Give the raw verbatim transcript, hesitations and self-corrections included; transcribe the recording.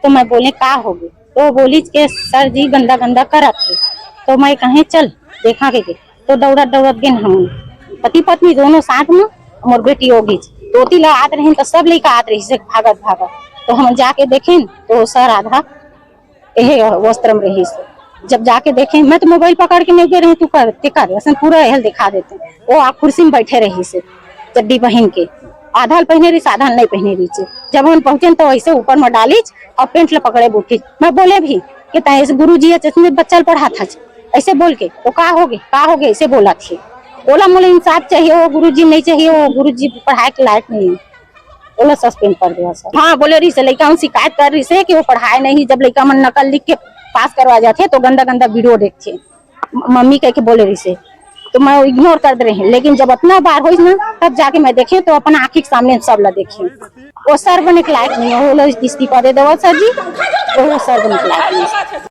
तो मैं बोले, "का होगे?" तो बोलिस के, "सर जी गंदा गंदा करत हे।" तो मैं कहे, "चल देखा के।" तो दौड़त दौड़त गेन हम, पति पत्नी दोनों साथ में, मोर बेटी होगिस। तो ओती ला आत रहिन तो सब लइका आत रहिस भागत भागत। तो हम जाके देखेन तो सर आधा एहे वस्त्र में रहिस। जब जाके देखे, मैं तो मोबाइल पकड़ के नहीं दे रही, तू कर, ते कर, ऐसे पूरा एहल दिखा देते। वो आ कुर्सी में बैठे रहिस, चड्डी पहन के, आधा ल पहने रहिस, आधा ल नहीं पहने रहिस। जब हम पहुंचे तो ऐसे ऊपर में डालिस और पेंट ल पकड़े बइठिस। मैं बोले भी कि तैं ऐसे गुरु जी चश्मे बच्चा ल पढ़ात हस, ऐसे बोल के, "वो का होगे, का होगे?" ऐसे बोलत हे। ओला मोला इंसाफ चाहिए, वो गुरु जी नहीं चाहिए, वो गुरु जी पढ़ाए के लायक नहीं है। ओला सस्पेंड कर देवा सर। हाँ, बोले रहिस हे, लइका मन शिकायत कर रहिस हे कि वो पढ़ाए नहीं, जब लइका मन नकल लिख के पास करवा जाथे तो गंदा गंदा वीडियो देखथे, म-, मम्मी कह के बोले रहिस हे। तो मैं इग्नोर कर दे रहे हैं, लेकिन जब अतना बार होइस ना, तब जाके मैं देखे तो अपन आँखी के सामने सब ला देखे। वो सर बने के लायक नहीं है, वो लोग इस्तीफा दे देवा सर जी, वो सर बने के लायक नहीं है।